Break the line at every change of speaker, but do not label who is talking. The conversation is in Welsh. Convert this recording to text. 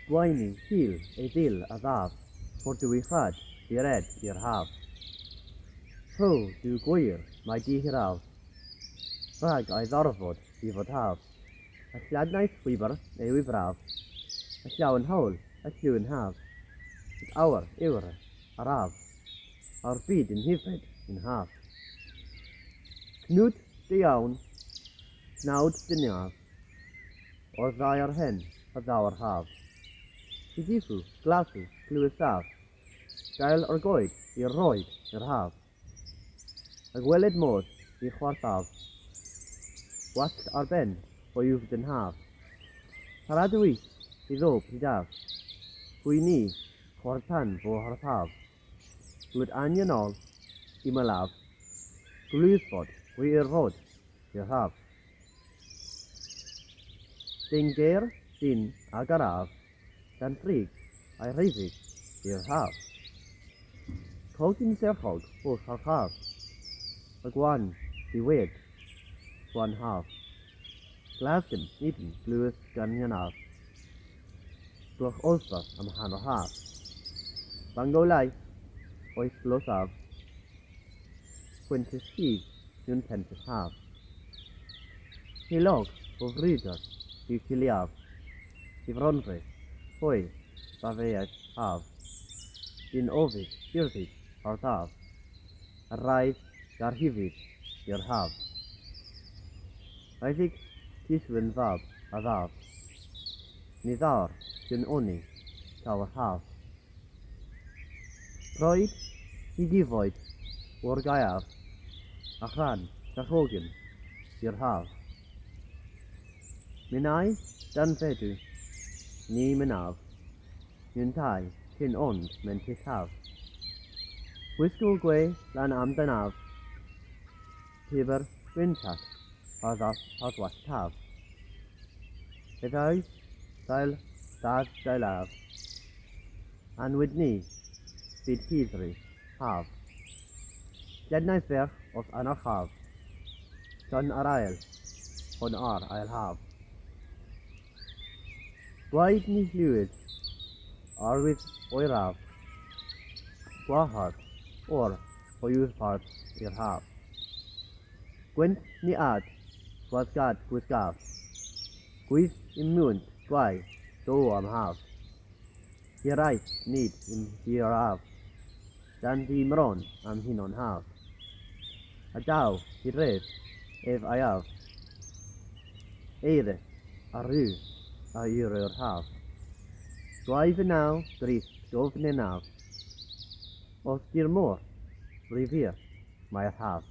Gwaenu hil ei ddull a ddaf, For Duw i rhad, dired i'r haf. Rho, Duw gwir, mae di hiraf, Rhag ei ddarfod i fod haf. Y lladnaeth wybr ei wybraf, Y llawen haul, y lliw'n haf. Nid awr yw'r araf, A'r byd yn hyfryd yn haf. Cnwd dy iawn, cnawd dy niaf, O'r ddaear hen a ddaw'r haf. I dyfu, glasu, glywys saf, Dail o'r goed i'r roed i'r haf. A gweled modd i chwarthaf, Gwallt ar ben hoyw dyn haf. Paradwys i ddo prydaf, Pwy ni chwardd pan fo harthaf. Glwyd anianol i mylaf, Glwyfod hwy i'r rhod i'r haf. Dyn ger dyn ag araf, Dan frig a'i rheiddig i'r haf. Cog yn serchog wrth yr haf, Y gwan ddiwedd gwan haf. Glasgan nid yn glywys gan hynaf, Gloch osfa am hanner haf. Bangor laeth oes glosaf, Chwyntus hyd mewn pentwr haf. Heulog o frwydr yw Ciliaf, I Fronfraith, hwy, Bafeaeth haf, Dyn ofid hirddydd harddaf, A rhaid garhifyd i'r haf. Rhaiddig Tiswyn fab a ddaf, Ni ddaw'r dyn oni daw'r haf. Rhoed i gyfoed o'r gaeaf, A rhan garchogyn i'r haf. Minnau dan fedw, ni mynnaf, Yntau cyn ond mentyll haf. Gwisgo gwe lan am danaf, Pibr gwyntach ar ddallt taf. Byddai ddail dad dailaf, Anwyd ni, byd hydri, haf. Llednais ferch os anerchaf, Hon ar ail, hon ar ail haf. Gwaed ni llywydd, arwydd oeraf, Gwahardd o'r hoywfardd i'r haf. Gwynt ni ad, gwasgad gwisgaf, Gwys i'm mwynt gwae do am haf. Hiraeth nid i'm hiraf, Dan fy mron am hunon haf. A daw hydref ef aeaf, Eirth a rhu a yrru'r haf. Gwae fy naw grys dwfn enaf, Os di'r môr rhy fyr mae'r haf.